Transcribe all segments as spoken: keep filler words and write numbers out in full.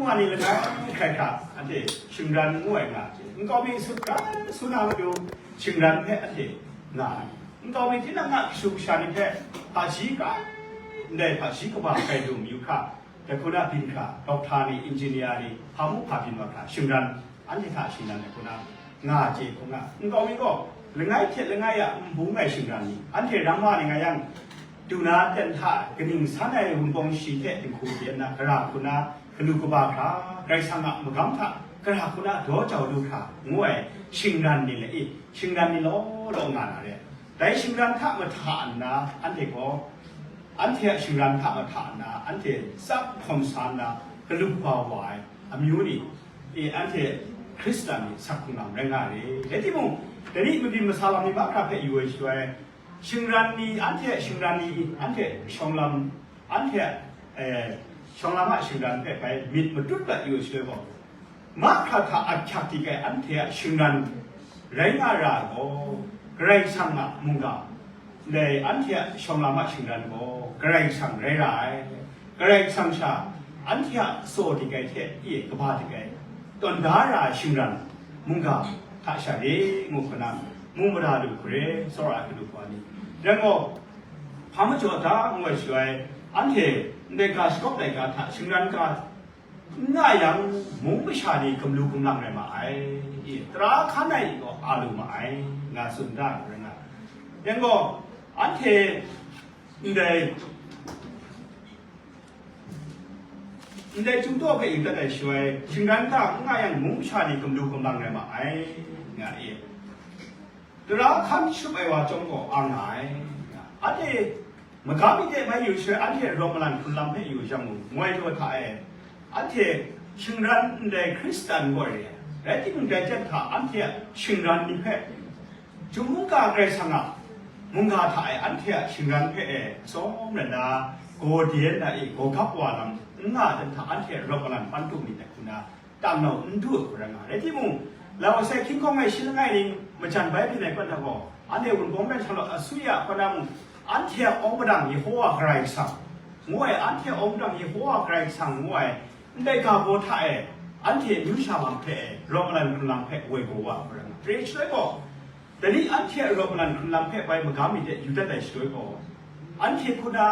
Ni langai hkrai hkra anhte shingran ngu ai nga hte, nkau mi sut hkra suna matu shingran hpe anhte nga ai. Nkau mi tinang a kashu kasha ni hpe hpaji hkra, ndai hpaji kaba hkrai lu mayu hkra, dai hku na byin hkra, dokta ni, injinia ni, hpa mu hpa byin wa hkra, shingran, anhte hta shingran dai hku na nga chye hkung nga. Nkau mi gaw, langai hte langai a n bung ai shingran ni, anhte rang wa ni nga yang, du na ten hta kaning san ai Wunpawng shi hte dinghku de nna, gara hku na, galu kaba hkra, Karai Kasang a magam hta, gara hku na daw jau lu hkra, ngu ai shingran ni le i, shingran ni law law nga na re. Dai shingran hta mahta nna, anhte gaw, anhte a shingran hta mahta nna, anhte tsap hkawm sa nna, galu kaba wa ai amyu ni, e, anhte Hkristan ni sak hkrung lam rai nga re. Rai timung, dai ni mabyin masa lam ni mahkra hpe yu ai shaloi, shingran ni, anhte a shingran ni, anhte shawng lam, anhte a, e, shawng lam a shingran hpe bai myit matut mat yu ai shaloi gaw, mahkra hta ahkyak dik ai anhte a shingran rai nga ra ai gaw, Karai Kasang a mungga, ndai anhte a shawng lam a shingran gaw Karai Kasang rai ra ai. Karai Kasang sha anhte a tsaw dik ai hte e kaba dik ai, tawn da ra ai shingran mungga hta sha re ngu hkra na, mu mada lu hkre, tsawra ai kanu wa ni. Rai gaw, hpa majaw da ngu ai shaloi, anhte ndai ga shakawp ai ga hta shingran ga n nga yang, mung masha ni gumlu gumlang rai ma ai, i, tara hkan ai gaw a lu ma ai, nga tsun da ai rai nga. Yang gaw, anhte ndai, ndai Chyum daw hpe yu dat ai shaloi, shingran ga n nga yang, mung masha ni gumlu gumlang rai ma ai, nga i. Tara hkan shut ai wa chyawm gaw ang nga ai. Anhte magam mi hte mai yu shaloi, anhte rawt malan hkrun lam hpe yu jang mung, ngoi daw hta e, anhte shingran ndai Hkristan gaw re ai. Rai timung, dai jan hta anhte a shingran ni hpe, Chyum mungga Karai Kasang a mungga hta e anhte a shingran hpe e atsawm rai nna, gaw de nna e, gaw gap wa lam n nga dan hta, anhte rawt malan hpan tung myit dai hku na, tam nau n du ai hku rai nga. Rai timung, Laodise hkying hkawng ai shi langai ning majan bai byin ai pawt hta gaw, anhte Wunpawng maren sha law, Asuya hkawt na mung, anhte a awng padang Yehowa Karai Kasang ngu ai, anhte a awng padang Yehowa Karai Kasang ngu ai, ndai ga baw hta e, anhte amyu sha lam hpe e, rawt malan hkrun lam hpe woi gaw wa ai hku rai nga. Re shaloi gaw, dai ni anhte a rawt malan hkrun lam hpe bai magam mi hte yu dat ai shaloi gaw, anhte hku na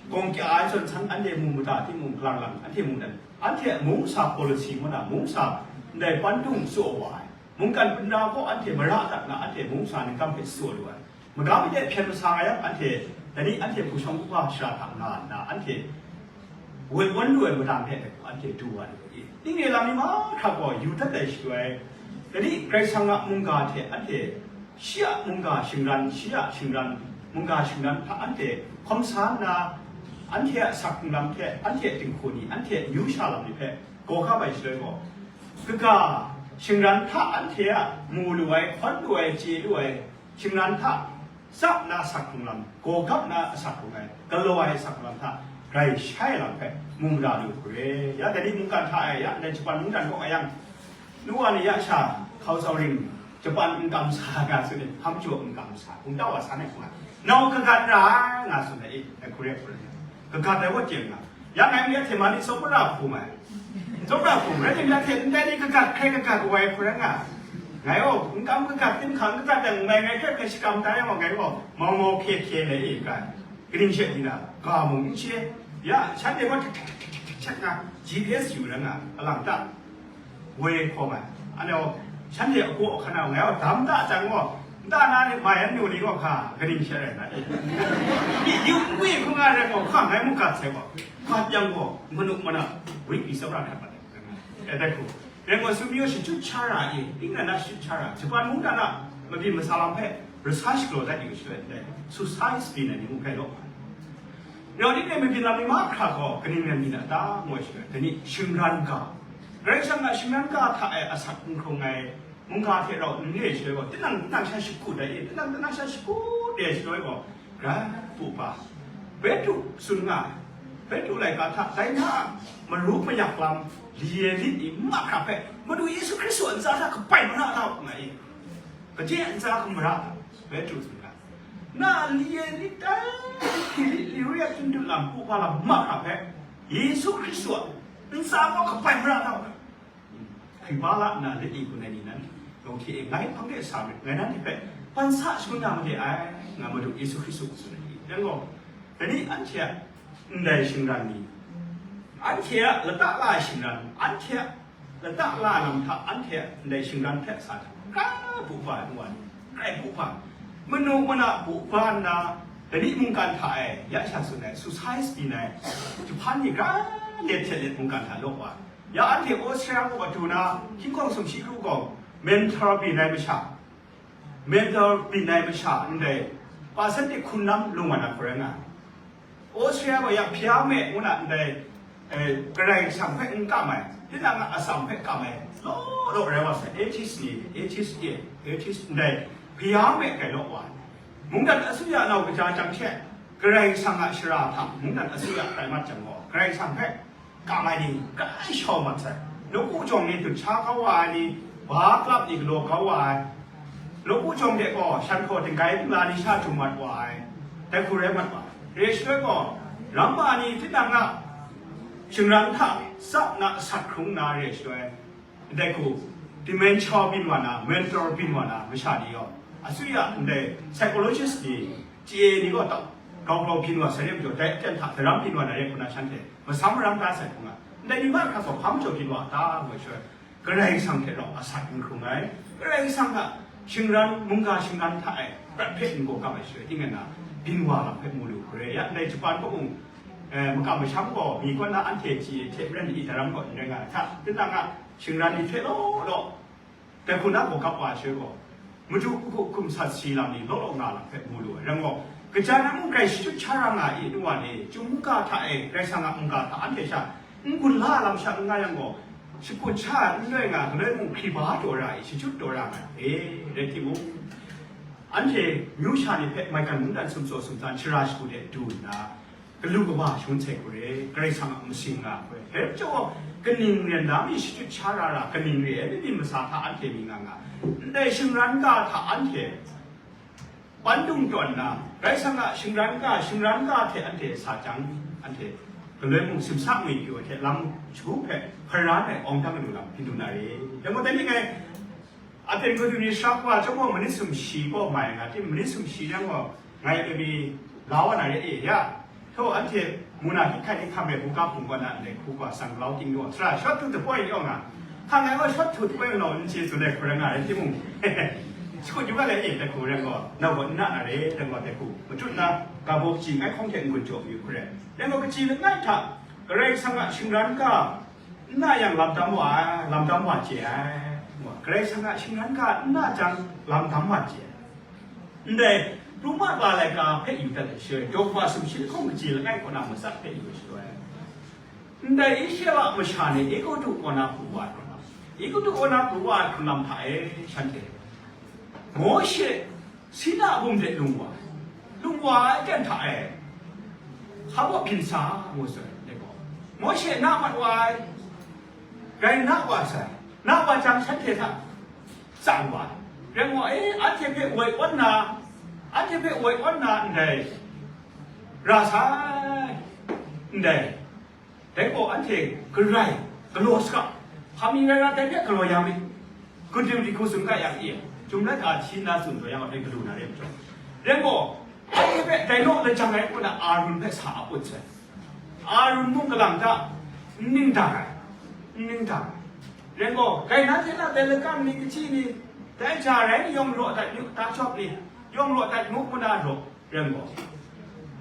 gawng kya ai zawn san, anhte mu mada timung, galang lang anhte mu dan, anhte a mungsa policy ngu na, mungsa ndai pan dung tsaw wa ai, mungkan pinra gaw anhte mara dat na, anhte mungsa ningkam hpe tsaw lu ai. Magam mi hte hpyen masa nga yang, anhte, dai ni anhte hpu shawng hpu hpa shara hta nga nna, anhte woi wan lu ai madang hte anhte du wa lu ai. Ning re lam ni mahkra gaw yu dat ai shaloi, dai ni Karai Kasang a mungga hte anhte shi a mungga shingran, shi a shingran, mungga shingran hta anhte hkawm sa nna, anhte a sak hkrung lam hte, anhte a dinghku ni, anhte a amyu sha lam ni hpe gaw gap ai shaloi gaw, kaga shingran hta anhte a mu lu ai, hkawn lu ai, chye lu ai, shingran hta tsap na sak hkrung lam, gaw gap na asak hkrung ai, galaw ai sak hkrung lam hta grai shai lam hpe mu mada lu hkre. Ya, dai ni mungkan hta e, ya, ndai Japan mungdan kaw a yang, nu wa ni ya sha hkau tsau ring, Japan n kam sa ga tsun ai, hkam jaw n kam sa, hkungtau wa san ai hku nga, nau kagat ra ai, nga tsun ai, e, dai hkure hkure. Kagat ai wa teng nga, ya ngai mi ya hte ma ni tsawp ra hkum ai. Tsawp ra hkum, rai timung, ya hte ndai ni kagat hkrai kagat wa ai hku rai nga. Ngai gaw, n kam kagat, n hkang kagat yang, ngai, ngai hpe hkrai shakram tai yang gaw, ngai gaw, mau mau hkye hkye le e ga, kaning she di na, ga mung n chye. Ya, shanhte gaw, htak htak htak htak htak nga, G P S yu rai nga, alang ta. Woi hkawm ai. Anhte gaw, shanhte a hkaw ahkan a, ngai gaw dam da jang gaw, nta na ni ma yan lu ni gaw hka, kaning she rai na, e. Myi yu n gwi hkung nga rai gaw, hka ngai mung gat sai gaw, gat yang gaw, manu mana, woi pyi tsawra hkrat mat ai. E, dai hku. Rai gaw, sumyu shachut sha ra e, ning na na shachut sha ra, Japan mungdan a mabyin masa lam hpe, research galaw dat yu shaloi, dai, suicide byin ai ni mung hkrai law. Nau ning rai mabyin lam ni mahkra gaw, kaning rai mi na ta, ngu ai shaloi, dai ni shingran ga, Karai Kasang a shingran ga hta e asak n hkrung ai, mungga hte rau n re shaloi gaw, tinang tinang sha shakut ai e, tinang tinang sha shakut re shaloi gaw, grai pu pa, Petru tsun nga ai, Petru laika hta, dai na a maru mayak lam, li e lit ni mahkra hpe, Madu Yesu Hkristu a ntsa hta kabai mara da u nga e, kaje a ntsa hkamara da, Petru tsun nga ai. Na li e lit tai, li, li ru ya tun tun lam, pu pa lam mahkra hpe, Yesu Hkristu a Ntsa gaw kabai mara na u. Hkriba la nna lit ni kun ai ni nan, yawng hte e ngai hpang de sa myit, ngai nanhte hpe ban sa shangun na made ai, nga Madu Yesu Hkristu a tsun ai ni. Yang gaw, dai ni anhte a ndai shingran ni, anhte a lata la ai shingran, anhte a lata la ai lam hta, anhte a ndai shingran hpe sa jang, gra bu ba ai, ngu ai, grai bu ba, manu mana bu ba nna, dai ni mungkan hta e, ya sha tsun ai, suicide byin ai, jahpan ni gra let hte let mungkan hta law wa ai. Ya anhte Australia mung adu na, hkying hkawng sumshi kru gaw, mental byin ai masha, mental byin ai masha ndai, percent de hkun lam lung wa na hkoi rai nga ai. Australia gaw ya hpya me ngu na ndai, eh, Karai Kasang hpe n kam ai, tinang a atsam hpe kam ai, law law rai wa sai, atheist ni, atheist e, atheist ndai, hpya me kai law wa ai. Mungdan asuya nau kaja jang hte, Karai Kasang a shara hta mungdan asuya tai mat jang gaw, Karai Kasang hpe kam ai ni grai shau mat sai. Nawku jawng ni dut sha kau wa ai ni, ba klap ni galaw kau wa ai. Nawku jawng de gaw shan hkaw dinggai dingla ni sha jung mat wa ai. Dai hku rai mat wa ai. Re shaloi gaw, ramma ni tinang a shingran hta tsap na sat hkrung na re shaloi, dai hku dementia byin wa na, mental byin wa na masha ni gaw, asuya ndai psychologist ni, T A ni gaw tau, gau gau byin wa sai re majaw, dai aten hta daram byin wa na re hku na shanhte masam maram da sai hkung a, ndai ni mahkra gaw hpa majaw byin wa a ta? Ngu ai shaloi, Karai Kasang hte rau a sat n hkrung ai, Karai Kasang a shingran, mungga shingran hta e prat hpe n gaw kap ai shaloi, ting nna byin wa lam hpe mu lu hkre, ya ndai Japan kaw mung, eh, makam masham gaw mi kaw na anhte chye hte maren i daram gaw n rai nga ai hta, tinang a shingran ni hte law law, dai hku na gaw kap wa ai shaloi gaw, Madu hku hkum sat si lam ni law law nga lam hpe mu lu ai. Rai gaw, kaja na mung grai shachyut sha ra nga i, nu wa ni, chyum mungga hta e, Karai Kasang a mungga hta anhte sha n gun la lam sha n nga yang gaw, shakut sha n loi nga, galoi mung hkriba taw ra i, shachyut taw ra nga e, rai timung, anhte myu sha ni hpe maigan mungdan sumtsaw sumtsan shara shagu de du nna, galu kaba shangun sai hku re, Karai Kasang a masing nga hkoi. Dai majaw, kaning ren da mi shachyut sha ra ra, kaning re ai myit masa hta anhte myit nga nga, ndai shingran ga hta anhte ban dung tawn nna, Karai Kasang a shingran ga, shingran ga hte anhte sa jang, anhte galoi mung simsa ngwi pyaw ai hte lam shagu hpe hparan ai awng dang lu lam hpyi lu na re. Dai gaw, dai ni ngai, Aten Kadu ni sara wa chyawm gaw, manit sumshi gaw mai nga tim, manit sumshi yang gaw, ngai lami la wa na re e ya. Htaw anhte mu na hkying hkai ni hkam rai hkungga hpung gaw na ndai hku gaw sang lau ting gaw, sara shawt htu dapoi yawng a, hkang ai gaw shawt htu dapoi nau n chye tsun ai hkoi rai nga rai timung, shakut yu ga lai e, dai hku rai gaw, nau gaw n na na re, dai gaw dai hku, matut na, ga baw kaji ngai hkawng hte n-gun jaw mayu hkrai. Dai gaw kaji langai hta, Karai Kasang a shingran ga, n na yang lam dam wa ai, lam dam wa chye ai. Karai Kasang a shingran ga n na jang lam dam wa chye ai. Ndai, Roma ga laika hpe yu dat ai shaloi, dogma sumshi lahkawng kaji langai kaw na matsat hpe yu ai shaloi, ndai Israela masha ni Egutu kaw na pru wa ai hkrun lam, Egutu kaw na pru wa ai hkrun lam hta e shanhte, Mawshe Sina bum de lung wa ai, lung wa ai aten hta e, hpa baw byin sa, ngu sai, dai gaw, Mawshe na mat wa ai, rai na wa sai, na wa jang shanhte hta tsang wa ai. Rai gaw, e, anhte hpe woi awn na, anhte hpe woi awn na ndai ra sai, ndai Dai gaw anhte garai, galaw saga, hpa mi rai ra, dai hpe galaw ya mi, Kadu ni hku tsun ga yang e, Chyum laika hti nna tsun taw yang, dai galu na re majaw. Rai gaw, anhte hpe dai naw lajang ai kaw na Arun hpe sa a put sai. Arun mung kalang ta n ning dang ai, n ning dang ai. Rai gaw, dai na hte na dai lakan ni, kachyi ni, dai ja rai ni yawng raw dat yu, ta jawp ni, yawng raw dat ngu, ngu na raw, Rai gaw,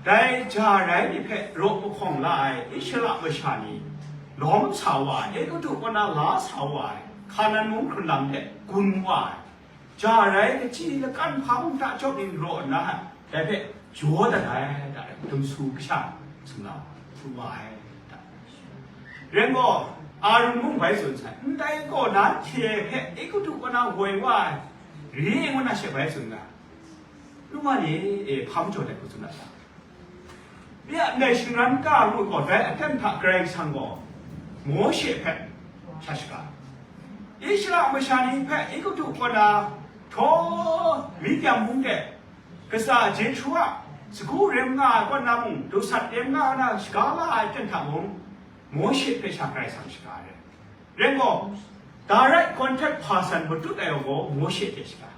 dai ja rai ni hpe raw mahkawng la ai Israela masha ni lawm sa wa ai, Egutu kaw na la sa wa ai, Hkanan mung hkrun lam hte gun wa ai, ja rai kachyi lakan hpa mung hta jawp ning raw nna, dai hpe jaw dat ai, da, dum su kasha sumla hkrum wa ai, da. Rai gaw, Arun mung bai tsun sai, ndai gaw nanhte hpe Egutu kaw na woi wa ai, re ngu na she bai tsun ga. Nu wa ni, e, hpa majaw dai hku tsun dat ta. Ya, ndai shingran ga ngu gaw, dai aten hta Karai Kasang gaw Mawshe hpe sha shaga, Israela masha ni hpe Egutu kaw na htaw, Midian mung de, kasa Jehtu a sagu rem nga ai kaw na mung, dusat rem nga na shaga la ai aten hta mung, Mawshe hpe sha Karai Kasang shaga ai. Rai gaw, direct contact person matut ai gaw Mawshe hte shaga.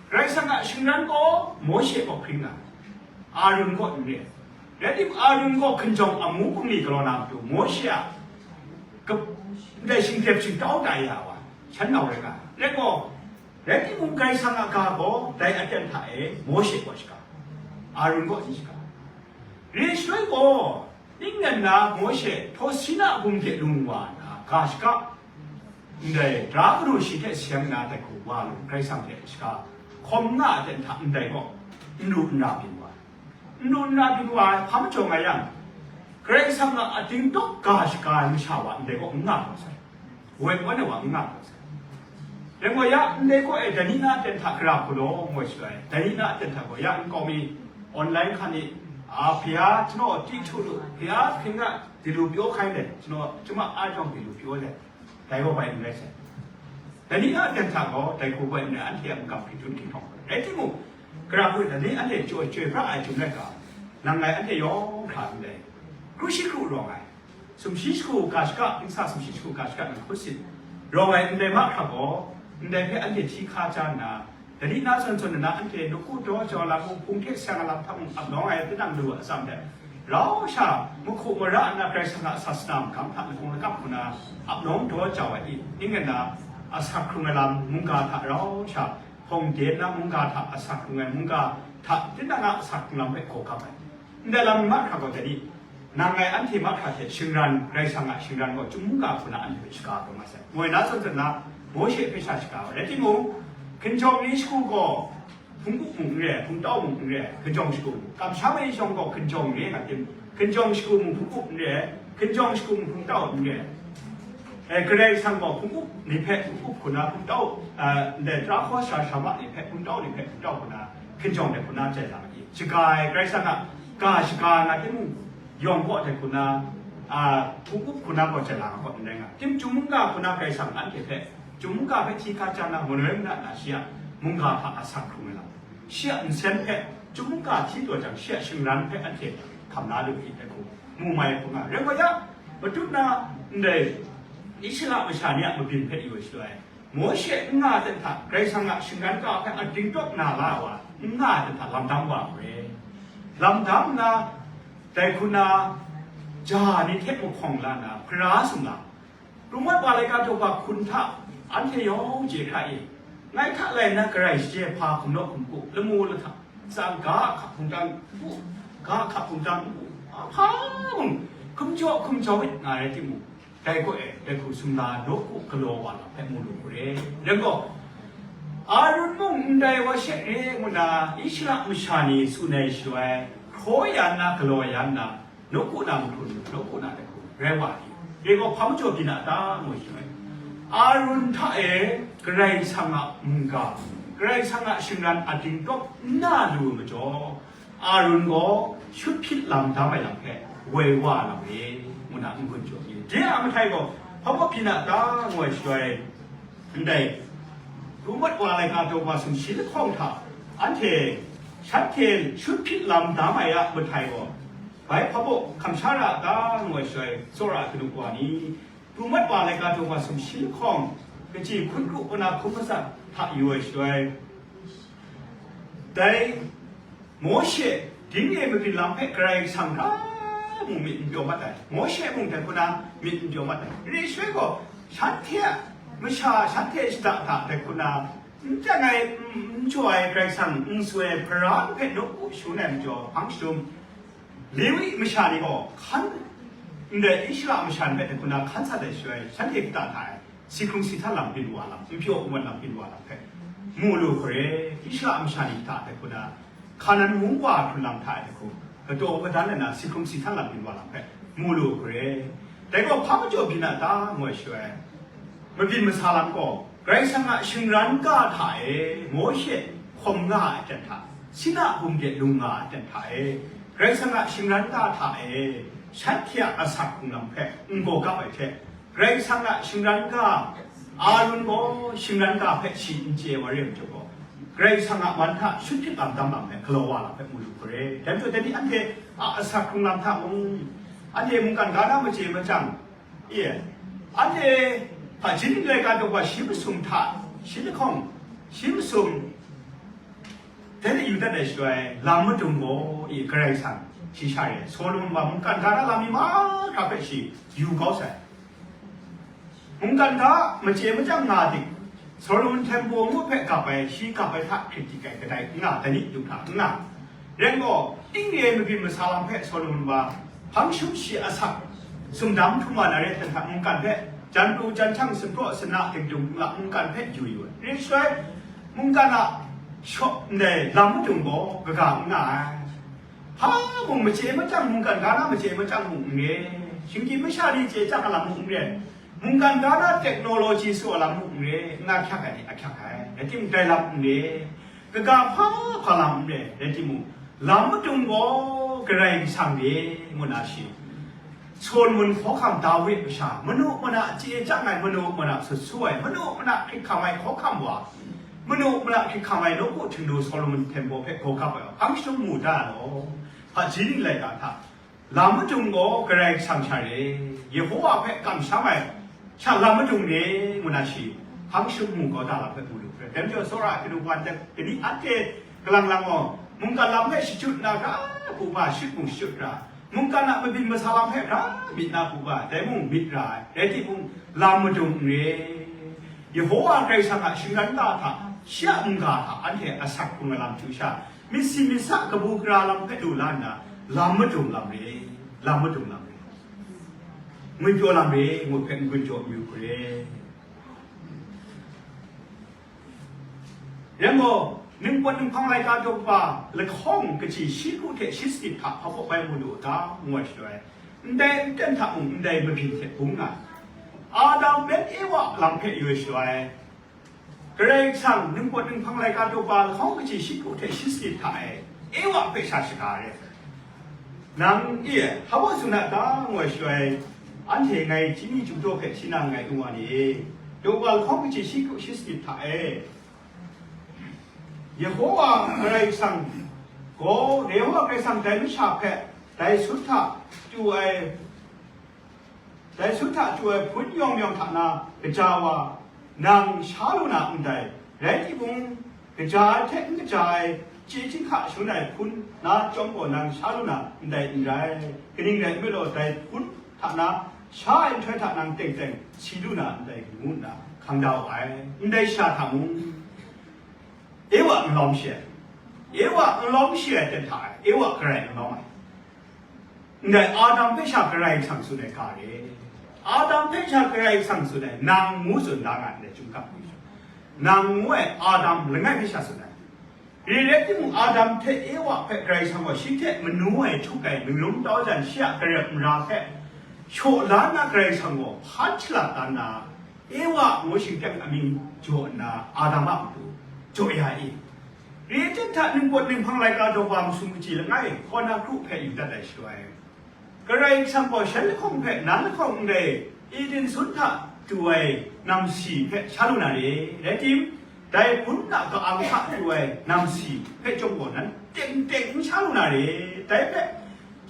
Karai Kasang a shingran gaw Mawshe gaw hpring nga, Arun gaw n re. Rai tim, Arun gaw hkinjawng amu bungli galaw na matu, Mawshe a kap-, ndai shingtep shingtau tai ya wa, shan nau rai nga. Rai gaw, rai timung, Karai Kasang a ga gaw dai aten hta e Mawshe gaw shaga, Arun gaw n shaga. Re shaloi gaw, ning nnan na Mawshe htaw Sina bum hte lung wa nna, ga shaka, ndai tara kanu shi hte seng nna dai hku wa lu, Karai Kasang hte shaga hkawm nga ai aten hta ndai gaw n ru n ra byin wa. N ru n ra byin wa ai hpa majaw nga yang, Karai Kasang a ating tawk ga shaga ai masha wa ndai gaw n nga hkawm sai. Woi wan ai wa n nga hkawm sai. Rai gaw ya, ndai gaw e, dai ni na aten hta hkra hku law, ngoi shaloi, dai ni na aten hta gaw ya nkau mi online hkan ni, a, hpya, janaw ti htu lu, hpya, hpring a, di lu pyaw hkai le, janaw, jama a jawng di lu pyaw le, dai gaw bai n rai sai. Dai ni a aten hta gaw, dai hku bai n rai, anhte a magam hkritun hkrihtawng. Rai timung, hkra hku dai ni anhte chyoi, chyoi pra ai jum rai ga, nang ngai anhte yawng hkra ndai, kru shi kru rawng ai, sumshi shagu ga shaka, ningsa sumshi shagu ga shaka na hku sin rawng ai ndai mahkra gaw, ndai hpe anhte hti hka ja nna, dai ni na zawn zawn nna anhte nawku daw jau lam mung, hpung hte seng ai lam hta mung ap nawng ai tinang lu atsam hte, rau sha mahku mara nna Karai Kasang a sasana magam hta lahkawng lakap hku na ap nawng daw jau ai i, ning nna asak hkrung ai lam mungga hta rau sha hpawng de nna mungga hta asak hkrung ai, mungga hta tinang a asak hkrung lam hpe hkaw kap ai. Ndai lam mahkra gaw dai ni, nang ngai anhte mahkra hte shingran, Karai Kasang a shingran gaw chyum mungga hku na anhte hpe shaga taw nga sai. Moi na zawn zawn na, Mawshe hpe sha shaga ai. Rai timung, hkinjawng ni shagu gaw, hpung up mung n re, hpungtau mung n re, hkinjawng shagu mung. Kamsham ai shawng gaw hkinjawng re nga tim, hkinjawng shagu mung hpung up n re, hkinjawng shagu mung hpungtau n re. E, Karai Kasang gaw hpung up ni hpe hpung up hku na, hpungtau, e, ndai tara hkaw sara sara ma ni hpe hpungtau ni hpe hpungtau hku na, hkinjawng de hku na chye lang i. Shaga ai, Karai Kasang a ga shaga nga timung, yawng kaw de hku na, a, hpung up hku na gaw chye lang ai kaw n rai nga. Tim, chyum mungga hku na Karai Kasang anhte hpe, chyum mungga hpe hti hka ja na, manoi mana na shi a mungga hta asak hkrung ai lam. Shi a nsen hpe, chyum mungga hti taw jang, shi a shingran hpe anhte hkam la lu ai hku, mu mai hku nga. Rai gaw ya, matut na ndai Israela masha ni a mabyin hpe yu ai shaloi, Mawshe n nga ai hta, Karai Kasang a shingran ga hpe ating tawk na la ai wa, n nga ai hta lam dam wa hkre. Lam dam nna, dai hku na, ja ni hte mahkawng la nna, hpara sumla, Pru mat wa laika daw ba hkun hta, anhte yawng chye hkra i, ngai hta lai nna garai shaje hpa hkum naw hkum ku, lamu lahta, tsang ga a hkap hpungtang u, ga a hkap hpungtang u, ahpa mung hkum jaw hkum jau it nga rai timung, dai gaw e, dai hku sumla nawku galaw wa lam hpe mu lu hkre. Rai gaw, Arun mung ndai wa she re ngu na Israela masha ni tsun ai shaloi, hkraw ya nna, galaw ya nna, nawku na mahkrun, nawku na dai hku rai wa ai. Dai gaw hpa majaw byin a ta? Ngu ai shaloi, Arun hta e Karai Kasang a mungga, Karai Kasang a shingran ating tawk n na lu ai majaw, Arun gaw shut hpyit lam dam ai lam hpe woi wa lam e, ngu na n-gun jaw ai. De a mahtai gaw hpa majaw byin a ta? Ngu ai shaloi, ndai, Pru mat wa laika daw wa sumshi lahkawng hta, anhte shanhte shut hpyit lam dam ai a mahtai gaw, bai hpa baw hkam sha ra a ta? Ngu ai shaloi, tsawra ai kanu wa ni, Pru mat wa laika daw wa sumshi lahkawng, kaji hkun kru wa na hkum matsat hta yu ai shaloi, dai Mawshe ding e mabyin lam hpe Karai Kasang hkra mung myit n pyaw mat ai, Mawshe mung dai hku na myit n pyaw mat ai. Re ai shaloi gaw, shanhte a masha, shanhte shada hta dai hku na, n teng ai, n, n jaw ai Karai Kasang n tsun ai hpara hpe nawku shangun ai majaw, hpang shadum, Lewi masha ni gaw hkan, ndai Israela masha ni hpe dai hku na hkan sat ai shaloi, shanhte kata hta e si hkrung si htan lam byin wa lam, n pyaw n wan lam byin wa lam hpe mu lu hkre. Israela masha ni hta dai hku na, Hkanan mung wa hkrun lam hta e dai hku, kataw kadan ai na si hkrung si htan lam byin wa lam hpe mu lu hkre. Dai gaw hpa majaw byin a ta? Ngu ai shaloi, mabyin masa lam gaw, Karai Kasang a shingran ga hta e Mawshe hkawm nga ai aten hta, Sina bum de lung nga ai aten hta e, Karai Kasang a shingran ga hta e shanhte a asak hkrung lam hpe n gaw kap ai hte, Karai Kasang a shingran ga, Arun gaw shingran ga hpe shi n chye ai wa re ai majaw gaw, Karai Kasang a man hta shut hpyit lam dam lam hpe galaw wa lam hpe mu lu hkre. Dai majaw, dai ni anhte a asak hkrung lam hta mung, anhte mungkan ga na machye machyang, Ye, anhte hpaji ning laika daw wa shi masum hta, shi lahkawng, shi masum, dai hte yu dat ai shaloi, lam madung gaw, i, Karai Kasang shi sha re, Solomon wa mungkan ga na lam mi mahkra hpe shi yu kau sai. Mungkan ga machye machyang nga ting, Solomon temple ngu hpe gap ai, shi gap ai hta hkrit dik ai kadai n nga, dai ni du hta n nga. Rai gaw, tingre mabyin masa lam hpe Solomon wa hpang shum shi asak, sumdam htum wa na re hten hta mungkan hpe, jan pru jan hkyang, sinpraw sana, dingdung nla mungkan hpe yu yu ai. Rai shaloi, mungkan a shaw ndai lam madung gaw kaga n nga ai. Hpa mung machye machyang, mungkan ga na machye machyang mung n re, shinggyim masha ni chye chyang a lam mung n re, mungkan ga na technology su a lam mung n re, n ahkyak ai ni ahkyak ai, rai timung, dai lam n re, kaga hpa hpa lam n re, rai timung, lam madung gaw Karai Kasang re, ngu na shi. Solomon hkawhkam, Dawi masha, manu mana chye chyang ai, manu mana sut su ai, manu mana hkrit hkam ai hkawhkam wa, manu mana hkrit hkam ai nawku htingnu Solomon temple hpe gaw gap ai, hpang shum mu da law. Hpaji ning laika hta, lam madung gaw Karai Kasang sha re, Yehowa hpe kamsham ai sha lam madung re, ngu na shi hpang shum mu kau da lam hpe mu lu hkre, dai majaw, tsawra ai kanu wan dan kani anhte kalang lang gaw, mungkan lam hpe shachyut na hkra, hpu hpa shut mung shachyut hkra, mungkan a mabyin masa lam hpe hkra myit na hpu hpa, dai mung myit ra ai, rai timung, lam madung n re. Yehowa Karai Kasang a shingran ga hta, shi a mungga hta anhte asak hkrung ai lam chyu sha, myit si myit sa kabu gara lam hpe du la nna, lam madung lam re, lam madung lam re, ngwipyaw lam re, ngu hpe n-gun jaw mayu hkre. Rai gaw, ningpawt ninghpang laika daw wa lahkawng kaji shi kru hte shi sanit hta hpa hpaw bai mu lu u ta, ngu ai shaloi, ndai nten hta mung ndai mabyin hte bung nga ai. Adam pen Ewa lam hpe yu ai shaloi, Karai Kasang ningpawt ninghpang laika daw wa lahkawng kaji shi kru hte shi sanit hta e, Ewa hpe sha shaga re. Nang e, hpa wa tsun a ta, ngu ai shaloi, anhte ngai chyeju daw hpe shi na nngai nu wa ni, daw wa lahkawng kaji shi kru shi sanit hta e, Yehowa Karai Kasang gaw, Yehowa Karai Kasang dai masha hpe dai sun hta chyu ai, dai sun hta chyu ai hpun yawng yawng hta na kaja wa, nang sha lu na ndai, rai timung, kaja ai hte n kaja ai, chye chyinghka shangun ai hpun na chyawm gaw nang sha lu na ndai n rai, kaning rai nme law, dai hpun hta na sha ai nhtoi hta nang teng teng si lu na ndai, ngu nna hkang da wu ai. Ndai sha hta mung, Ewa n lawm shi ai, Ewa n lawm shi ai ten hta e, Ewa Karai n lawm ai. Ndai Adam hpe sha Karai Kasang tsun ai ga re, Adam hpe sha Karai Kasang tsun ai, nang ngu tsun da nga ndai, chyum ga hku, nang ngu ai Adam langai hpe sha tsun ai. Re rai timung, Adam hte Ewa hpe Karai Kasang gaw shi hte manu ai htuk ai ningrum tau jan, shi a karep mara hpe shaw la nna, Karai Kasang gaw hpan shalat dan na, Ewa ngu shingteng amying jaw nna, Adam a matu jaw ya i? Re ai hta, ningpawt ninghpang laika daw wa masum kaji langai, kaw na kru hpe yu dat ai shaloi, Karai Kasang gaw shan lahkawng hpe nan lahkawng ndai Eden sun hta du ai namsi hpe sha lu na re, rai tim, dai hpun na ka-ang hta du ai namsi hpe chyawm gaw nan teng teng n sha lu na re, dai hpe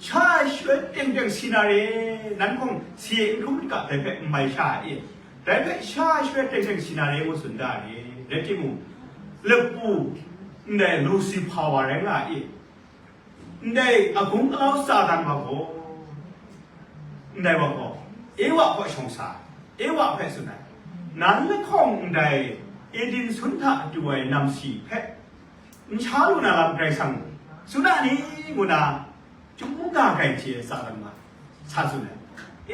sha ai shaloi teng teng si na re, nan hkawng si e n hkrum n ga, dai hpe n mai sha ai e, dai hpe sha ai shaloi teng teng si na re, ngu tsun da re, rai timung, lapu ndai Lusifa wa rai nga ai e, ndai agung alau Satan wa gaw, ndai wa gaw, Ewa kaw shawng sa, Ewa hpe tsun ai, nan lahkawng ndai Eden sun hta du ai namsi hpe n sha lu na lam Karai Kasang tsun a ni? Ngu na, chyum mungga grai hte Satan ma sa tsun ai.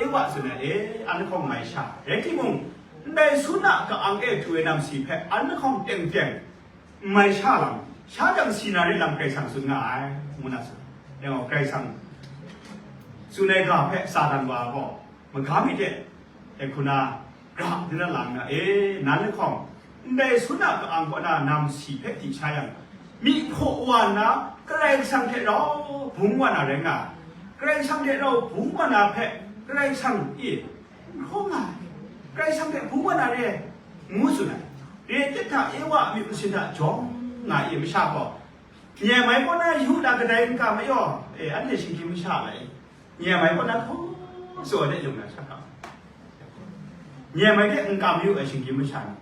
Ewa tsun ai, e, an lahkawng mai sha, rai timung, ndai sun a ka-ang e du ai namsi hpe an lahkawng teng teng n mai sha lam, sha jang si na re lam Karai Kasang tsun nga ai, ngu na tsun. Dai gaw Karai Kasang tsun ai ga hpe Satan wa gaw maga mi de, dai hku na, gra di na lang na, e, nan lahkawng, ndai sun a ka-ang kaw na namsi hpe di sha yang, myi hpaw wa nna, Karai Kasang hte rau bung wa na rai nga, Karai Kasang hte rau bung wa na hpe, Karai Kasang, e, n hkrum nga ai, Karai Kasang hte bung wa na re ai, ngu tsun ai. Re ai hta, Ewa a myit masin hta jawm nga ai masha gaw, nye mai kaw na yu na kadai n ga mayaw, e, anhte shinggyim masha lai, nye mai kaw na hkaw tsaw de yung na sha ga, Nyem ai de n kam yu ai shinggyim masha ni,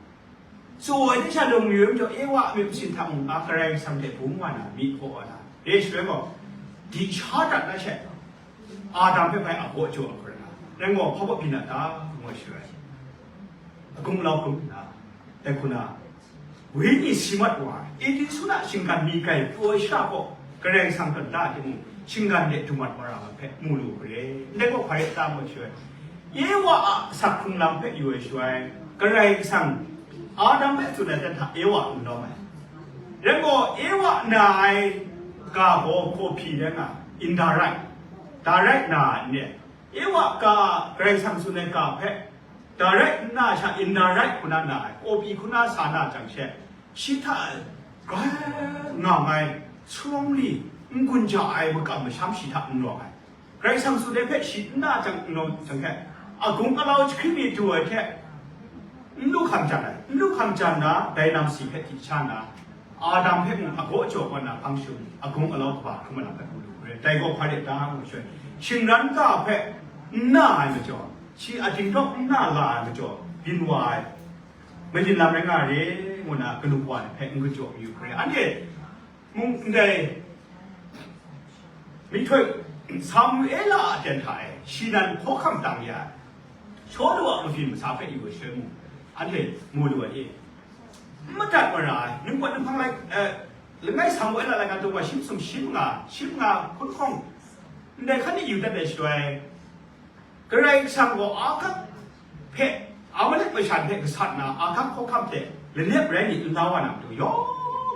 tsaw ai de sha lung mayu ai majaw, Ewa a myit masin hta mung, a Karai Kasang hte bung wa na, myit hkaw wa na, re shaloi gaw, di sha dat na she, Adam hpe bai a gaw jaw a hkrum na, rai gaw, hpa gaw byin na ta, ngu ai shaloi, agung lau hkrum nna, dai hku na, Wenyi si mat wa, Eden suna shinggan mi grai pru ai sha gaw, Karai Kasang hpe da timung, shinggan de du mat mara ai hpe mu lu hkre, ndai gaw hpa rai ta ngu ai shaloi, Ewa a asak hkrung lam hpe yu ai shaloi, Karai Kasang Adam hpe tsun ai hta Ewa n lawm ai. Rai gaw, Ewa na ai ga gaw hkawhpyi rai nga, indirect, direct na ai n re. Ewa ga, Karai Kasang tsun ai ga hpe, direct n na sha, indirect hku na na ai, hkawhpyi hku na sa na jang she, shi hta grai nga ai, strongly, n-gun ja ai makam masham shi hta n rawng ai. Karai Kasang tsun ai hpe shi n na jang n rawng jang hte, agung alau jahkring mi du ai hte, n lu hkam jan ai, n lu hkam jan na, dai namsi hpe di sha na, Adam hpe mung a gaw jaw kaw na hpang shum, agung alau kaba hkrum ai lam hpe mu lu hkre, dai gaw hpa rai ta ngu shaloi, shingran ga hpe n na ai majaw, shi a dingdawk n na la ai majaw, byin wa ai, mayin lam rai nga re, ngu na kanu wa hpe n galaw mayu hkre, anhte mung ndai myihtoi Samuela a ten hta e, shi nan hkawhkam tang ya ai, Shawlu a mabyin masa hpe yu ai shaloi mung, anhte mu lu ai e. N madat mara ai, ningpawt ninghpang lai, eh, langai Samuela laika daw wa shi masum shi manga, shi manga hkun hkawng, ndai hkan e yu dat ai shaloi, Karai Kasang gaw Agag hpe, Amalek masha hpe gasat na, Agag hkawhkam hte lanep rai mi n la wa na matu, yawng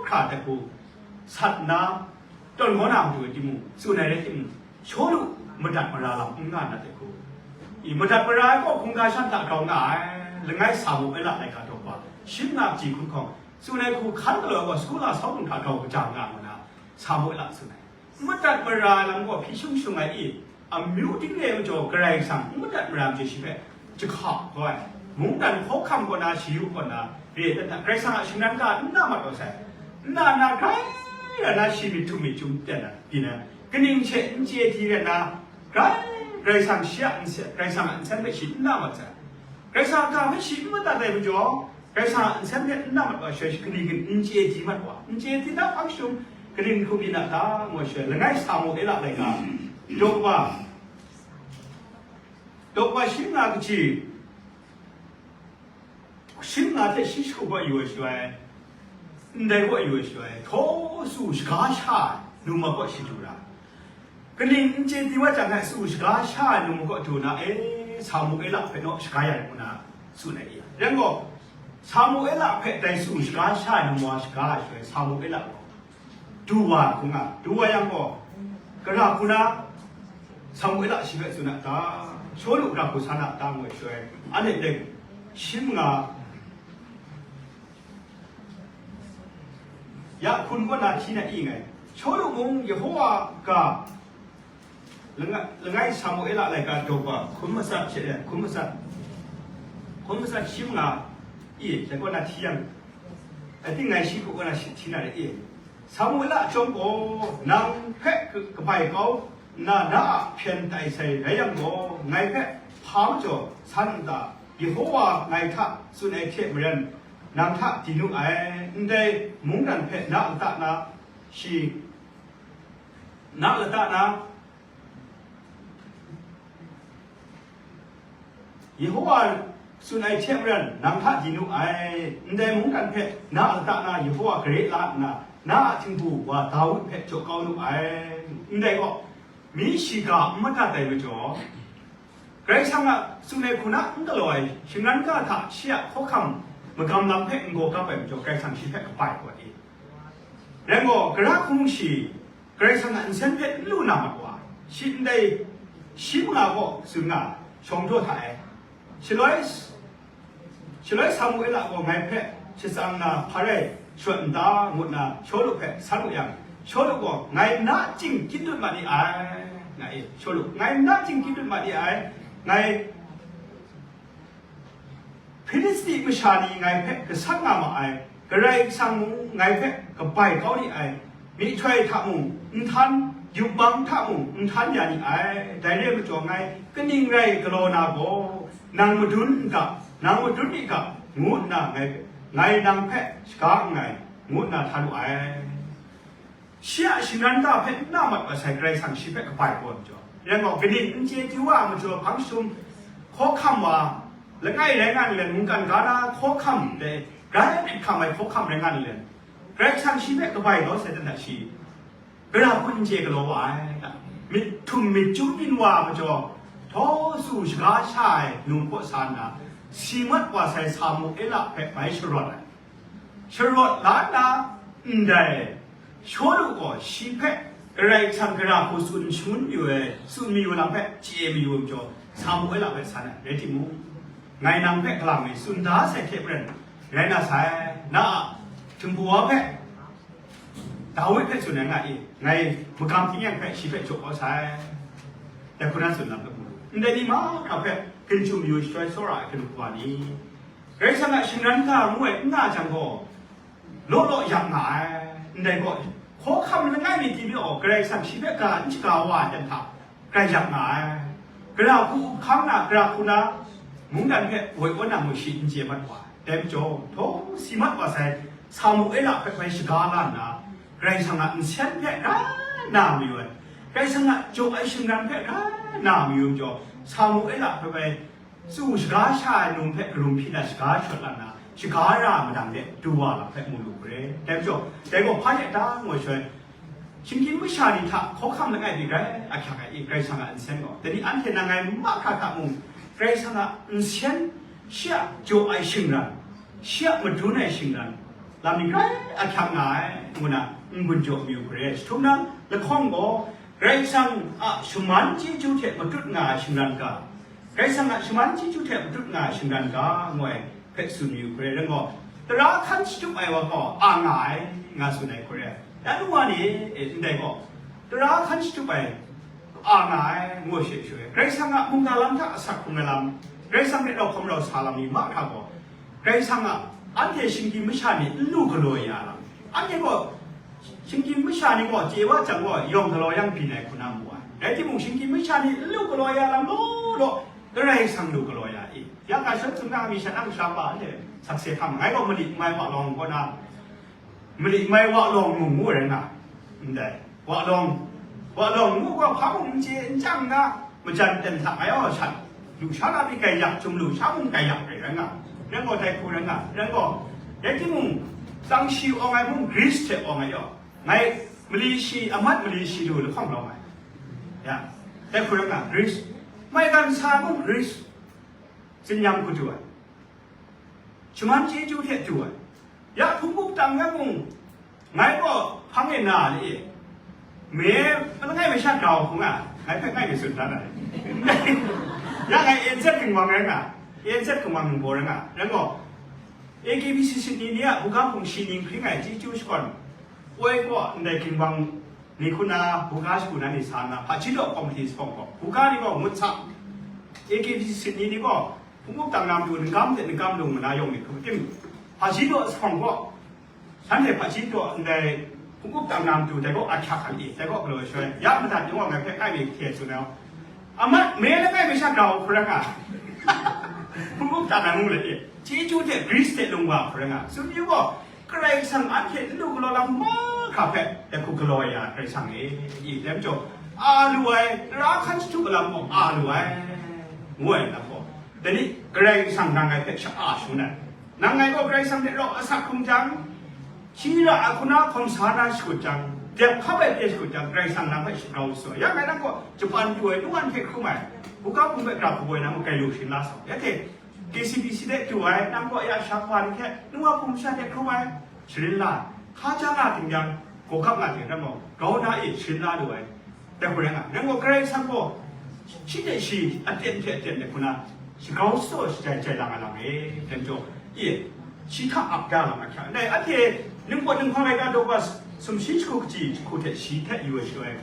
hkra hte hku sat nna, tawn kau na matu timung, tsun ai rai timung, Shawlu madat mara lam n nga na hte hku, i madat mara ai gaw hkungga shan hta grau nga ai, langai Samuela laika daw wa, shi manga kaji hkun hkawng, tsun ai hku hkan galaw ai gaw, sagu la sau hkung hta grau kaja nga ngu na, Samuela tsun ai. Madat mara ai lam gaw hpyi shung shung ai i, amyu ting re ai majaw Karai Kasang n madat mara ai majaw shi hpe jahka hkaw ai, mungdan hkawhkam kaw na, shi yu kaw na, re ai hta, Karai Kasang a shingran ga n na mat wa sai, n na na grai ra na shi myit htum myit chyum ten na, byin ai, kaning she n chye di rai na, grai, Karai Kasang shi a nsen, Karai Kasang a nsen hpe shi n na mat sai, Karai Kasang a ga hpe shi n madat ai majaw, Karai Kasang a nsen hpe n na mat wa shaloi, kaning n chye di mat wa, n chye di na hpang shum, kaning hku byin na ta, ngu ai shaloi, langai Samuela laika, daw wa, daw wa shi manga kaji, shi manga hte shi shagu gaw yu ai shaloi, ndai gaw yu ai shaloi, htaw su shaga sha ai, num ai gaw shi du ra. Kaning n chye di wa jang, ngai su shaga sha ai num ai gaw du na, e, Samuela hpe naw shaga ya rit ngu na tsun ai i. Rai gaw, Samuela hpe dai su shaga sha ai num wa shaga ai shaloi, Samuela gaw du wa hkung nga, du wa yang gaw, gara hku na Samuela shi hpe tsun a ta, Shawlu gara hku san a ta ngu ai shaloi, anhte dai shi manga ya hkun kaw na hti na i ngai. Shawlu mung Yehova ga, langai, langai Samuela laika daw wa, hkun matsat she, hkun matsat, hkun matsat shi manga i, dai kaw na hti yang, I think ngai shi hku kaw na shi hti na re i. Samuela a chyawm gaw, nang hpe ka-, kabai kau nna, na a hpyen tai sai rai yang gaw, ngai hpe hpa majaw san n ta? Yehova ngai hta tsun ai hte maren, nang hta di nu ai, ndai mungdan hpe na lata na, shi na lata na, Yehova tsun ai hte maren, nang hta di nu ai, ndai mungdan hpe na lata na, Yehova gare la nna, na a htingbu wa Dawi hpe jaw kau nu ai, ndai gaw, mi shiga n madat ai majaw, Karai Kasang a tsun ai hku na n galaw ai shingran ga hta shi a hkawhkam magam lam hpe n gaw kap ai majaw, Karai Kasang shi hpe kabai kau ai. Rai gaw, gara hkung shi Karai Kasang a nsen hpe n lu na mat wa, shi ndai shi manga gaw tsun nga, shawng jaw hta e. Shaloi, shaloi Samuela gaw ngai hpe shatsang na hpa rai shawt n ta, ngu nna Shawlu hpe san wu yang, Shawlu gaw, "Ngai na a chying kyit dut ma ni ai," nga e. Shawlu, "Ngai na a chying kyit dut ma ni ai, ngai Hpilisti masha ni ngai hpe gasat nga ma ai, Karai Kasang mung ngai hpe kabai kau ni ai, myihtoi hta mung n htan, yubang hta mung n htan ya ni ai, dai re ai majaw ngai kaning rai galaw na gaw, nang madun n ga, Nang madun mi ga, ngu nna ngai, ngai nang hpe shaga nngai, ngu nna htan wu ai. Shi a shingran ga hpe n na mat masai Karai Kasang shi hpe kabai kau ai majaw, rai gaw, kaning n chye chyu wa ai majaw hpang jahtum hkawhkam wa, langai rai nga nlen, mungkan ga na hkawhkam dai, grai hkrit hkam ai hkawhkam rai nga nlen, Karai Kasang shi hpe kabai kau sai dan da shi. Gara hku n chye galaw wa ai, myit htum myit chyum byin wa ai majaw, htaw su shaga sha ai num hkaw sa nna, si mat wa sai Samuela hpe mai sharawt ai. Sharawt la nna, ndai Shawlu gaw shi hpe Karai Kasang gara hku tsun shangun yu ai, tsun mayu lam hpe chye mayu ai majaw, Samuela hpe san ai. Rai timung, ngai nang hpe galang mi tsun da sai hte maren, rai na sai, na a htingbu wa hpe, Dawi hpe tsun ai nga i, ngai magam htingnyang hpe shi hpe jaw kau sai, dai hku na tsun lam hpe mu lu. Ndai ni mahkra hpe ginchyu mayu shaloi tsawra ai hkrit wa ni, Karai Kasang a shingran ga ngu ai n nga jang gaw, law law yak nga ai. Ndai gaw, hkawhkam langai mi Timohti gaw Karai Kasang shi hpe ga n shaga wa ai dan hta, grai yak nga ai. Gara hku hkang na, gara hku na mungdan hpe woi awn na mu shi n chye mat wa ai. Dai majaw, htaw si mat wa sai Samuela hpe bai shaga la nna, Karai Kasang a nsen hpe rai na mayu ai, Karai Kasang a jaw ai shingran hpe rai na mayu majaw, Samuela hpe bai tsu shaga sha ai num hpe karum hpyi na shaga shawt la nna, shaga ra ai madang de du wa lam hpe mu lu hkre. Dai majaw, dai gaw hpa de ta ngu ai shaloi, shinggyim masha ni hta hkawhkam langai mi grai ahkyak ai i, Karai Kasang a nsen gaw. Dai ni anhte nang ngai mahkra hta mung, Karai Kasang a nsen, shi a jaw ai shingran, shi a madun ai shingran, lam ni grai ahkyak nga ai, ngu na n-gun jaw mayu hkre. Shi htum na, lahkawng gaw, Karai Kasang a shaman chyeju hte matut nga ai shingran ga, Karai Kasang a shaman chyeju hte matut nga ai shingran ga, ngu ai hpe tsun yu hkre, rai gaw, tara hkan shatup ai wa gaw a nga ai, nga tsun ai hkre, dan wa ni, e, ndai gaw, tara hkan shatup ai a nga ai, ngu she shu ai. Karai Kasang a mungga lam hta asak hkrung ai lam, Karai Kasang hte rau hkawm rau sa lam ni mahkra gaw, Karai Kasang a anhte shinggyim masha ni n lu galaw ya lam, anhte gaw shinggyim masha ni gaw chye wa jang gaw yawng galaw yang byin ai hku na mu ai. Rai timung, shinggyim masha ni n lu galaw ya lam law law, Karai Kasang lu galaw ya i. Ya ga shan tsun na mi shan ang sha pa anhte sakse hkam, ngai gaw mali n mai wa lawng kaw na, mali n mai wa lawng mung ngu rai nga, ndai wa lawng, wa lawng ngu gaw hpa mung n chye n chyang na, majan ten hta ngai aw shat, lu sha la mi gaiyak, htum lu sha mung gaiyak rai rai nga, rai gaw dai hku rai nga, rai gaw, rai timung, tsang shi awng ai mung Greece hte awng ai yaw, ngai mali shi, amat mali shi lu lahkawng lawng ai, ya, dai hku rai nga, Greece, maigan sa mung Greece, tsinyam hku du ai, shaman chyeju hte du ai, ya hpung gup tang yang mung, ngai gaw hpang e na li, me, langai masha grau hkung a, ngai hpe ngai mi tsun dan ai. Ya ngai N Z ginwang rai nga, N Z ginwang ningbaw rai nga, rai gaw, A K B C Sydney ni a buga hpung shi ning hpring ai chyeju shakawn, woi gaw ndai ginwang ni hku na buga shagu na ni sa nna, hpaji daw kawmhti sa gaw, buga ni gaw ngut sa, A K B C Sydney ni gaw, hpung gup tang na matu, ningkam hte ningkam lung mana yawng ni hku tim, hpaji daw sa gaw, shanhte hpaji daw ndai hpung gup tang na matu, dai gaw ahkyak hkan i, dai gaw galaw ai shaloi, ya madat ni gaw ngai hpe kai mi hte tsun ai, amat me langai masha grau hku rai nga, hpung gup tang na mung let i, chyeju hte Greece hte lung wa hku rai nga, tsun yu gaw, Karai Kasang anhte n lu galaw lam mahkra hpe dai hku galaw ai ya Karai Kasang e, i dai majaw, a lu ai, tara hkan shatup ai lam gaw a lu ai, ngu ai lam gaw, dai ni Karai Kasang nang ngai hpe sha-, a shangun ai. Nang ngai gaw Karai Kasang hte rau asak hkrung jang, shi ra ai hku na hkawm sa na shakut jang, dep hkap ai pye shakut jang, Karai Kasang nang hpe shagrau shatsawt. Ya ngai nang gaw Japan du ai, nu wan hte hkrum ai, buga hpung hpe grap hku ai nang gaw grai lu sharin la sa. Ya hte, K C B C hte du ai, nang kaw ya sha hpa ni hte, nu wa hpung masha hte hkrum ai, sharin la, hka ja nga ting yang, gawgap nga ting yang, grau na e sharin la lu ai, dai hku rai nga, nang gaw Karai Kasang gaw, shi hte shi, aten hte aten dai hku na, shagrau shatsawt shajai jai lang ai lam e, dai majaw, e, shi hta ap da lam ahkyak, ndai, anhte, ningpawt ninghpang laika daw sumshi jahku kaji jahku hte shi hte yu ai shaloi,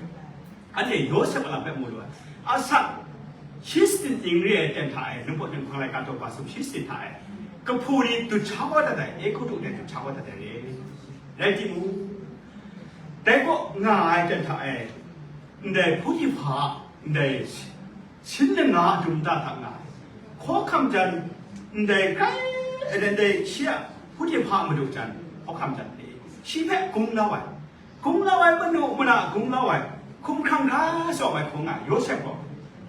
anhte Yawsep a lam hpe mu lu ai. Asak, shi sanit ning re ai ten hta e, ningpawt ninghpang laika daw sumshi sanit hta e, kahpu ni dut sha kau dat ai, Egutu de dut sha kau dat ai re. Rai timung, dai kaw nga ai ten hta e, ndai Potiphar, ndai sin langa a dum da hta nga ai, hkawhkam jan, Ndai grai ai, ndai shi a Puhtiphar madu jan, hkawhkam jan ni, shi hpe gunglau ai, gunglau ai, manu mana gunglau ai, hkumhkrang hkra tsawm ai hpung ai, Yawsep gaw.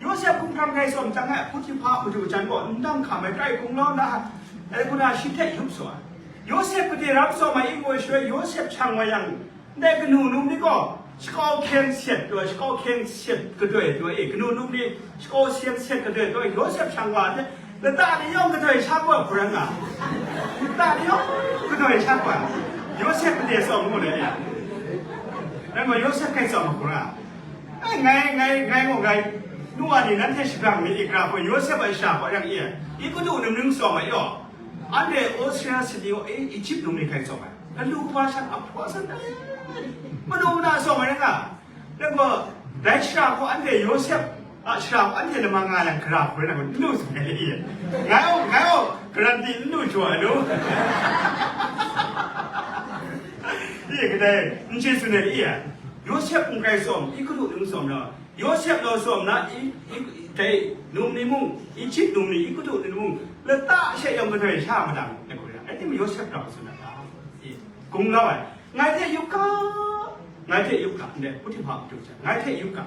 Yawsep hkumhkrang hkra tsawm jang ai, Puhtiphar madu jan gaw ndang hkam ai grai gunglau na, ai, kuna shi hte yup saw ai. Yawsep gade rang tsawm ai, i ngoi shaloi Yawsep shang wa yang, ndai kanu num ni gaw, shakau hkyeng set taw, shakau hkyeng set gadoi taw e, kanu num ni shakau hkyeng set gadoi taw, Yawsep shang wa ai, lata ni yawng gadoi sha gaw hkra nga, lata ni yawng gadoi sha gaw, Yawsep gade tsawm ngu le ya. Nang gaw Yawsep hkrai tsawm hkra nga. Ai, ngai, ngai, ngai gaw ngai, nu wa ni nanhte shabrang ni i hkra gaw, Yawsep a sha gaw yang i, Egutu num ni tsawm ai yaw, anhte Australia Sydney gaw, e, Egypt num ni hkrai tsawm ai. Galu kaba shan a hpaw san ai. Manu mana tsawm ai rai nga. Nang gaw, dai shara hku anhte Yawsep a shara hku anhte lamang nga yang, gara hku rai na gaw, n lu tsun ai le i? Ngai gaw, ngai gaw, garanti n lu jaw ai lu. I kadai, n chye tsun ai le i? Yawsep n hkrai tsawm, Egutu num tsawm na, Yawsep gaw tsawm na, i, i, dai num ni mung, Egypt num ni, Egutu ni mung, lata she yawng gadoi sha madang, ngai gaw, rai timung, Yawsep rau tsun na ta? I, gunglau ai. Ngai hte yup ga, ngai hte yup ga, ndai Puhtiphar madu jan, ngai hte yup ga,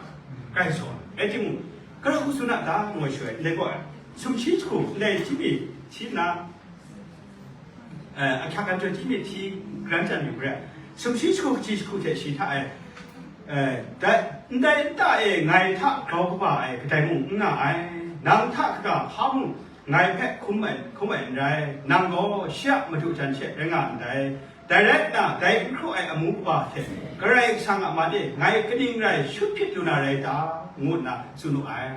hkrai tsawm ai. Rai timung, gara hku tsun na ta, ngu ai shaloi, ndai gaw, sumshi jahku, ndai Chyinme hti nna, eh, ahkyak kan chyoi Chyinme hti garan chyan yu garai, sumshi jahku kaji jahku hte shi hta e, eh, dai, ndai nta e ngai hta grau kaba ai kadai mung n nga ai, nang hta kaga hpa mung, ngai hpe hkum ai, hkum ai n rai, nang gaw shi a madu jan she rai nga ndai. Dai rai nna, dai n hkru ai amu kaba hte Karai Kasang a man e ngai kaning rai shut hpyit lu na rai ta? Ngu nna tsun wu ai.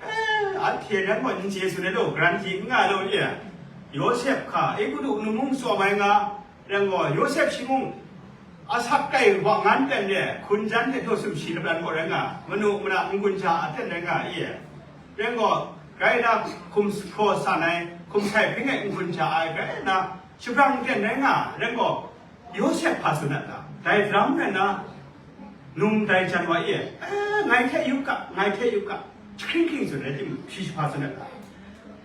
Eh, anhte rai gaw n chye tsun ai law, garanti n nga law e? Yawsep hka, Egutu num mung tsawm ai nga, rai gaw, Yawsep shi mung, asak kai wa ngan ten re, hkun jan hte daw sumshi lapran gaw rai nga, manu mana n-gun ja a ten rai nga i? Rai gaw, grai na hkum hpraw san ai, hkum sai hpring ai n-gun ja ai, grai na shabrang ten rai nga, rai gaw, Yawsep hpa tsun na ta? Dai daram rai na, num dai jan wa i? Eh, ngai hte yup ga, ngai hte yup ga, jahkring hkring tsun rai timung, shi jahpa tsun na ta?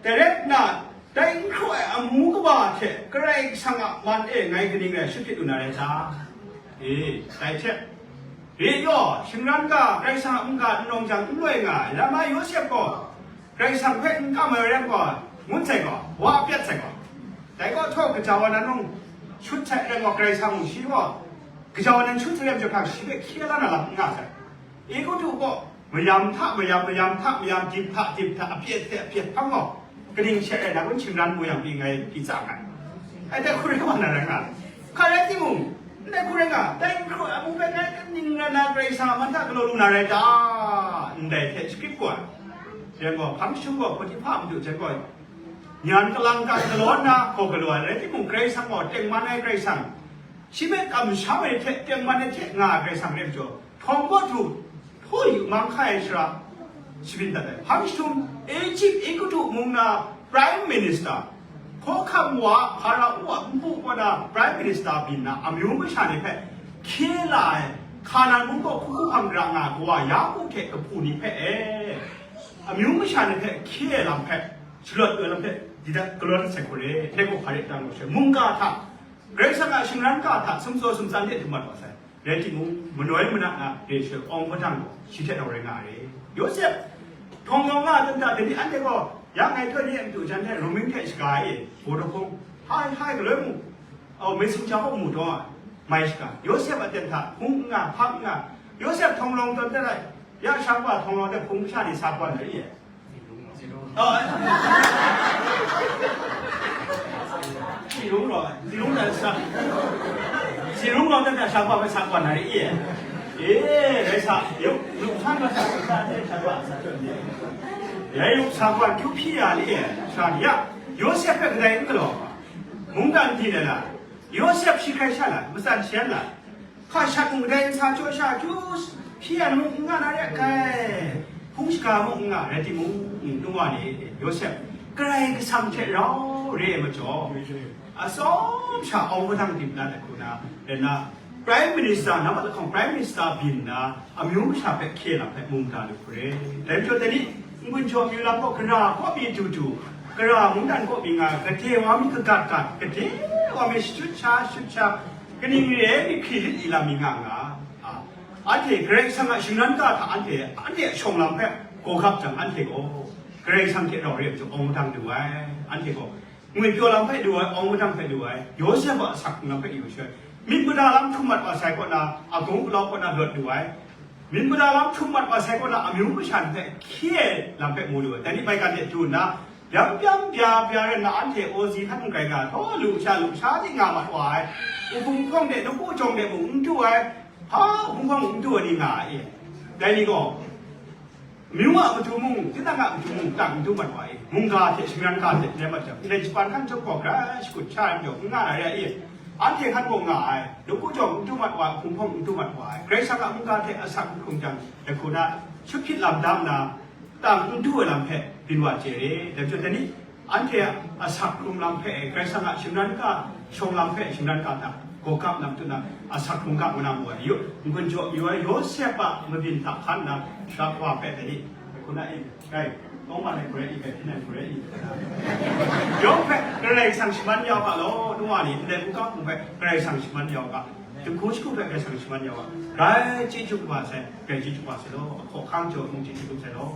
Dai rai nna, dai n hkru ai amu kaba hte Karai Kasang a man e ngai kaning rai shut hpyit lu na rai ta? E, dai hte, re yaw, shingran ga, Karai Kasang a mungga n rawng jang n loi nga ai, lam ai Yawsep gaw, Karai Kasang hpe n kam ai rai gaw, ngut sai gaw, wa a pyat sai gaw. Dai gaw htaw, gaja wa nan mung shut sai rai gaw, Karai Kasang mung shi gaw, gaja wa nan shut sai rai majaw hkang, shi hpe hkye la na lam n nga sai. Egutu gaw, mayam hta mayam, mayam hta mayam, dip hta dip hta, apyet hte apyet hpang gaw, kaning she rai na kun, shingran mu yang pyi ngai pyi tsa nngai. Ai, dai hku rai wa na rai nga. Hka rai timung, ndai hku rai nga, dai n hkru ai amu hpe ngai kaning rai na Karai Kasang a man hta galaw lu na rai ta? Ndai hte shagrip gaw ai. Rai gaw, hpang jahtum gaw Potiphar madu jan gaw, nyan kalang kan galaw nna hkaw galaw ai rai timung, Karai Kasang gaw tengman ai Karai Kasang, shi hpe kamsham ai hte tengman ai hte nga ai Karai Kasang rai majaw, htawng kaw htu hpaw yu mang hkai ai shara shabyin dat ai. Hpang jahtum Egypt, Egutu mung na Prime Minister, hkawhkam wa, Hparaw a npu kaw na Prime Minister byin na amyu masha ni hpe hkye la ai, Hkanan mung gaw hku hku hkam ra nga ai kawa Yaku hte kahpu ni hpe e, amyu masha ni hpe hkye ai lam hpe, shalawt ai lam hpe, di dat galaw dat sai hku re, dai gaw hpa rai nna gaw, mungga hta, Karai Kasang a shingran ga hta sumtsaw sumtsan de htum mat wa sai. Rai timung, manoi mana na re shoi awng hpadang gaw, shi hte rau rai nga ai. Yawsep, htawng yawng nga ai hta, dai ni anhte gaw, ya ngai htoi ni a matu jan hte, Roman hte shaga ai e, Vodafone, hai, hai, galoi mung, oh, messenger hpe mu taw ai, mai shaga. Yawsep a ten hta, hpung n nga, hpang n nga. Yawsep htawng lawng tawn dat ai, ya sha wa htawng lawng hte hpung masha ni sa gaw na ri e. Oh, eh. Zilung gaw, zilung dan sa. Zilung gaw dan sa, sa gaw, sa gaw na ri e. Eh, rai sa, yuk, yuk san gaw sa, sa, sa, sa gaw, sa gaw. Ya, yuk sa gaw, kyu hpyi ya li e, sa ya. Yawsep hpe kadai n galaw, mungdan di na la. Yawsep shi hkrai sha la, matsan shan la. Hka shat mung dai nsa jaw sha, kyu hpyi ai mung n nga na re ai, hpung shaga mung n nga rai timung, nu wa ni, Yawsep, Karai Kasang hte rau re ai majaw, atsawm sha awng hpadang dip na dat hku na, rai nna, Prime Minister, nambat lahkawng Prime Minister byin nna, amyu masha hpe hkye lam hpe mungga lu hku re. Dai majaw, dai ni, n-gun jaw amyu lam gaw, gara kaw mi du du, Tara mungdan kaw mi nga, gade wa mi kagat gat, gade wa mi shachut sha, shachut sha, kaning re ai mi hkri lit i lam mi nga nga. A, anhte Karai Kasang a shingran ga hta anhte, anhte a shawng lam hpe gaw gap jang, anhte gaw Karai Kasang hte rau re ai majaw awng madang du ai, anhte gaw ngwi pyaw lam hpe du ai, awng madang hpe du ai, Yawsep a asak hkrung lam hpe yu shai, myit mada lam htum mat wa sai kaw na, a gung galaw kaw na lawt du ai, myit mada lam htum mat wa sai kaw na, amyu mashan hpe hkye ai lam hpe mu lu ai. Dai ni maigan de du nna, byam byam bya bya rai nna, anhte awzi hkan n grai nga, htaw lu sha lu sha di nga mat wa ai, wuhpung hpawng de, nawku jawng de mung n du ai, hpa wuhpung hpawng mung n du ai ni nga ai. Dai ni gaw, amyu a matu mung, tinang a matu mung, tak n du mat wa ai. Mungga hte shingran ga hte n rai mat jang, ndai shapan hkan chyawm gaw grai shakut sha ai majaw, n nga na re ai. Anhte hkan gaw nga ai, nawku jawng n du mat wa ai, wuhpung hpawng n du mat wa ai, Karai Kasang a mungga hte asak n hkrung jang, dai hku na, shut hpyit lam dang nna, tang n du ai lam hpe byin wa chye re. Dai majaw, dai ni, anhte a asak hkrung lam hpe, Karai Kasang a shingran ga, shawng lam hpe shingran ga hta, gaw gap lam tu na, asak hkrung ga ngu na mu ai, yu, n-gun jaw yu ai, Yawsep a mabyin hta hkan nna, sara wa hpe dai ni, dai hku na e, Rai, kawng man ai hkrai i, gai hpyen ai hkrai i. Yawng hpe Karai Kasang shaman ya u ga law, nu wa ni, ndai hkungga hpung hpe Karai Kasang shaman ya u ga, dinghku shagu hpe Karai Kasang shaman ya u ga, grai chyeju kaba sai, grai chyeju kaba sai law, ahkaw ahkang jaw mung chyeju kaba sai law.